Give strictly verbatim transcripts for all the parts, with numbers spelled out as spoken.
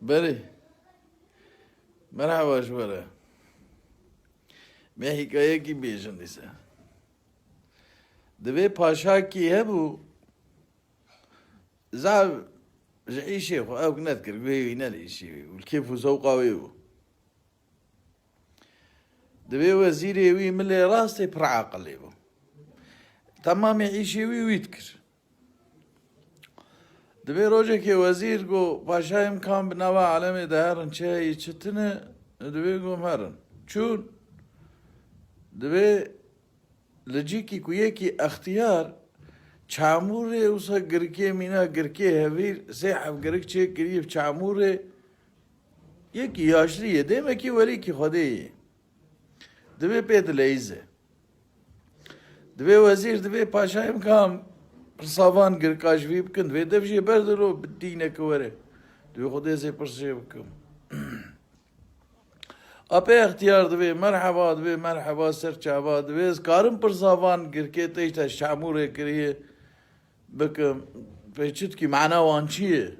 Belê. Merhaba ji we re. Me hîkayekî bêjin dîse. Divê paşakî hebû, zav ji îşê xwe ewk nedikir, guhê wî ne li îşê wî bû, li kêf û zewqa wê bû. Divê wezîrê wî milê rastê pir aqilê bû. Temamê îşê wî wî dikir. Divê rojekê wezîr got, paşayê min kam bi nava alemê de herin, çi heyî çi tune, divê got herin. Çûn, divê li cîkî ku yekî extiyar çamûrê wisa girkê mîna girkê hevîr sê hevgirik çêkirî bi çamûrê, yekî yaşlî ye, dêmekî welîkî Xwedê ye. Divê pê dileyîze. Divê wezîr, divê paşayê min kam pirsa van girka ji vî bikin, divê dev jê berdilo bi dîneke were. Divê Xwedê zê pirsê bikim. Apê extiyar divê, merheba, divê merheba, ser çava, divê ez karim pirsa van girkê te îşte şamûrê kiriye bikim, pê çi dikî, mana wan çi ye?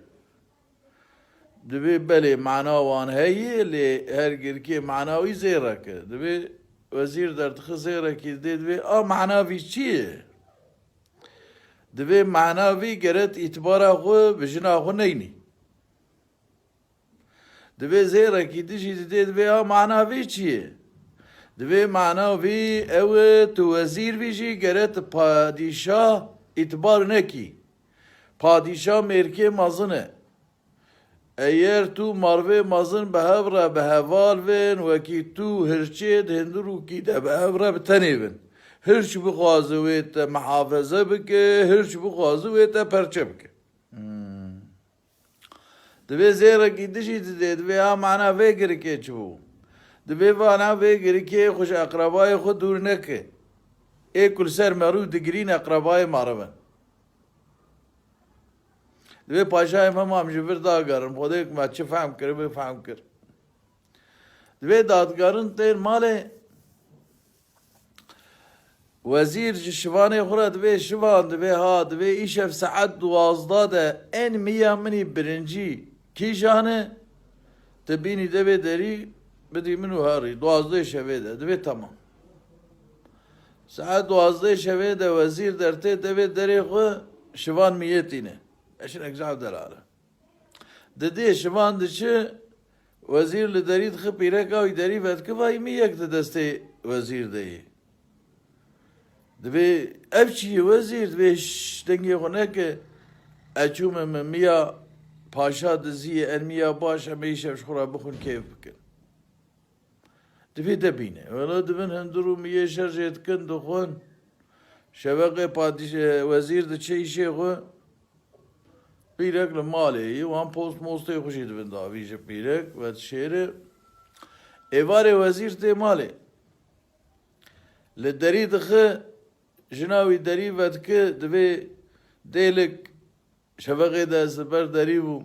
Divê belê mana wan heye, lê her girkê mana wî zêrek e. Divê wezîr derdixe zêrekî didê, divê a mana vî çi ye? Divê mana vî geret îtibara xwe bi jina xwe neynî. Divê zêrekî dijî didê, divê a mana vî çi ye? Divê mana vî ew e, tu wezîr vî jî gere tu padîşah îtibar nekî. Padîşah mêrkê mezin e. Eyer tu marvê mezin bi hev re bi heval vên, wekî tu hirçê di hindirûkî de bi hev re bi tenê bin. Hirç bixwaze wê te mihafeze bike, hirç bixwaze wê te perçe bike. Hmm. Divê zêrekî dijî didê, divê a mana vê girikê çi bû? Divê vana vê girikê xwe ji eqrebayê xwe dûr neke. Ê ku li ser merû digirîn eqrebayê meriv in. Divê paşayê me mam ji vir dagerin, Xwedê ku me çi fehm kir, bê fehm kir. Divê dadgerin tên malê. Wezîr ji şivanê xwe re divê, şivan, divê ha, divê îşev saet duwazdeh de en miya min î birincî kîjan e? Te bînî devê derî bidî min û herî. Duwazdeh şevê de. Divê temam. Saet duwazdeh şevê de wezîr dertê devê derê xwe, şivan miyê tîne. Eşinek cav delale. Didê şivan diçi, wezîr li derî dixe, pîreka wî derî vedike, vayî miyek di destê wezîr de ye. Divê ev çi ye wezîr? Divê şş, dengê xwe neke. Ez çûme min miya paşa diziyê, en miya baş, em ê îşev ji xwe re bixwin, kêf bikin. Divê de bîne. Wela dibin hundir û miyê şer jê dikin, dixwin. Şeveqê padîş-, e, wezîr diçe îşê xwe. Pîrek li malê yî, wan post mostê xwe jî dibin davî ji pîrek, vedişêre. Êvarê wezîr tê malê. Li derî dixe, jina wî derî vedike, divê dêlik Şeveqê de ez li ber derî bûm.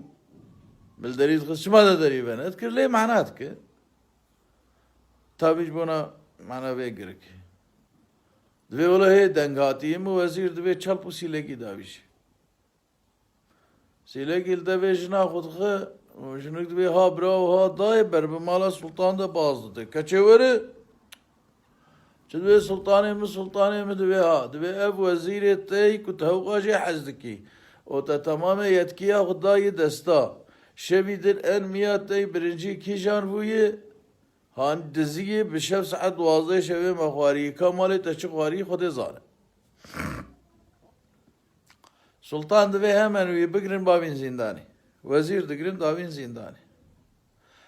Bil derî dixist, çima de derî vene? Dikir lê mana dike. Tabî ji bona mana vê girikê. Divê wele hê deng hatî min wezîr divê çelp û sîlekî davî jî. Sîlekî li devê jina xwe dixe û jinik divê ha bira û ha dayê ber bi mala sultan de baz dide. Keçê were. Çi divê sultanê min, sultanê min divê ha. Divê ev wezîrê te yî ku tu hewqa jê hez dikî. Û te temamê yetkiya xwe dayî desta. Şevî din en miya te yî birincî kîjan bûye? Han diziyê bi şev saet duwazdeh şevê me xwarî. Ka malê te çi xwarî, Xwedê zane. Sultan divê hemen wî bigirin bavîn zîndanê. Wezîr digirin davîn zîndanê.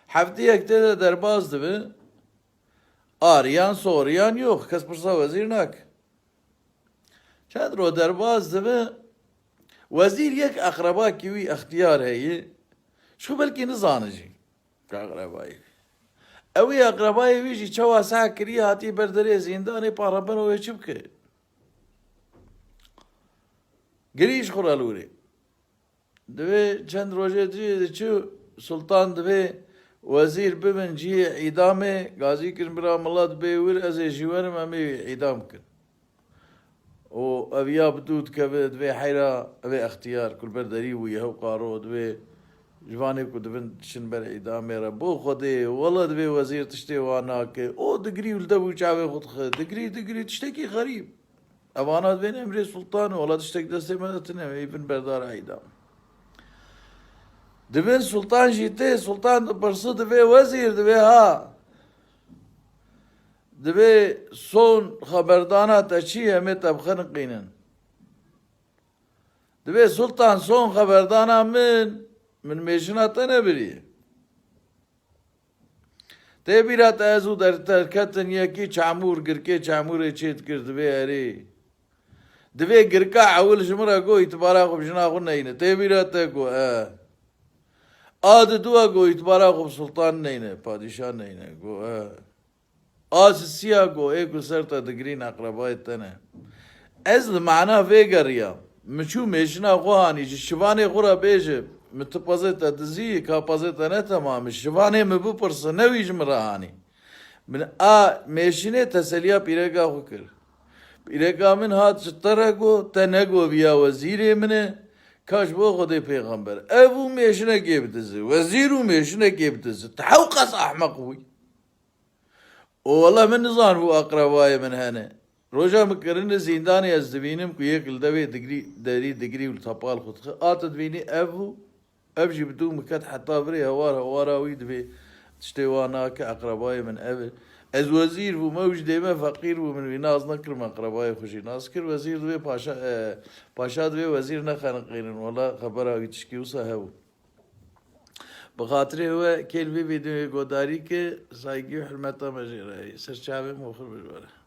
Heftiyek tê de derbas dibe. Ariyan soriyan yok. Kes pirsa wezîr nake. Çend ro derbas dibe, wezîr yek eqrebakî wî extiyar heye. Ji xwe belkî nizane jî. Eqrebayê wî. Ew ê eqrebayê wî jî çawa seh kirî hatî ber derê zîndanê, pa rebeno wê çi bike? Girî ji xwe re li wirê. Divê çend rojê dijî diçû, sultan divê wezîr bibin cihê îdamê, gazî kirin bira mila dibê wir, ez ê jî werim, em ê wî îdam kin. Û ev ya bi dû dikeve, divê heyra, ev ê extiyar, ku li ber derî bûye, hewqa ro, divê Ji vanê ku dibin diçin ber îdamê re. Bo Xwedê, wele divê wezîr tiştê wan nake. O digrî û li dev û çavê xwe dixe. Digrî, digrî, tiştekî xerîb. Evana divên emrê sultan û wele tiştek destê me de tine, em ê bin berdara îdam. Dibin sultan jî tê, sultan dipirsi, divê wezîr, divê ha. Divê son xeberdana te çi ye, em ê te bixeniqînin. Divê sultan son xeberdana min, min mêşina te nebiriye. Tê bîra te ez û der-, derketin yekî çamûr, girkê çamûrê çê dikir, divê erê. Divê girka ewil ji min re got, îtibara xwe bi jina xwe neyne. Tê bîra te got, e. A diduwa got, îtibara xwe bi sultan neyne, padîşah neyne. Got, e. A sisiya got, ê ku ser te digirîn eqrebayê te ne. Ez li mana vê geriyam. Min çû mêşina xwe hanî, ji şivanê xwe re bêje, min tu pezê te dizî, ka pezê te ne temam e. Şivanê min bipirse, ne wî ji min re hanî. Min a mêşinê teseliya pîreka xwe kir. Pîreka min hat ji te re got, te negot viya wezîrê min e, ka ji bo Xwedê pêxember. Ev û mêşinekê bidize, wezîr û mêşinekê bidize. Tu hewqas ehmeq bûyî. Û wele min nizanibû eqrebayê min hene. Roja min kirine zîndanê ez dibînim ku yek li devê digrî, derî digrî û li tepal xwe dixe. A tu dibînî ev bû, ev jî bi dû min ket heta virê hewar hewara wî divê tiştê wan nake, eqrebayê min ev e. Ez wezîr bûm, ew jî dê me feqîr bû, min wî nas nekir, min eqrebayê xwe jî nas kir. Wezîr divê paşa, e, paşa divê wezîr nexeniqînin. Wele xebera wî tişkî wisa hebû. Bi xatirê we kêl vê vîdeoyê godarî ke, saygî û hurmeta me jê re ye. Ser çavê me xir bijware.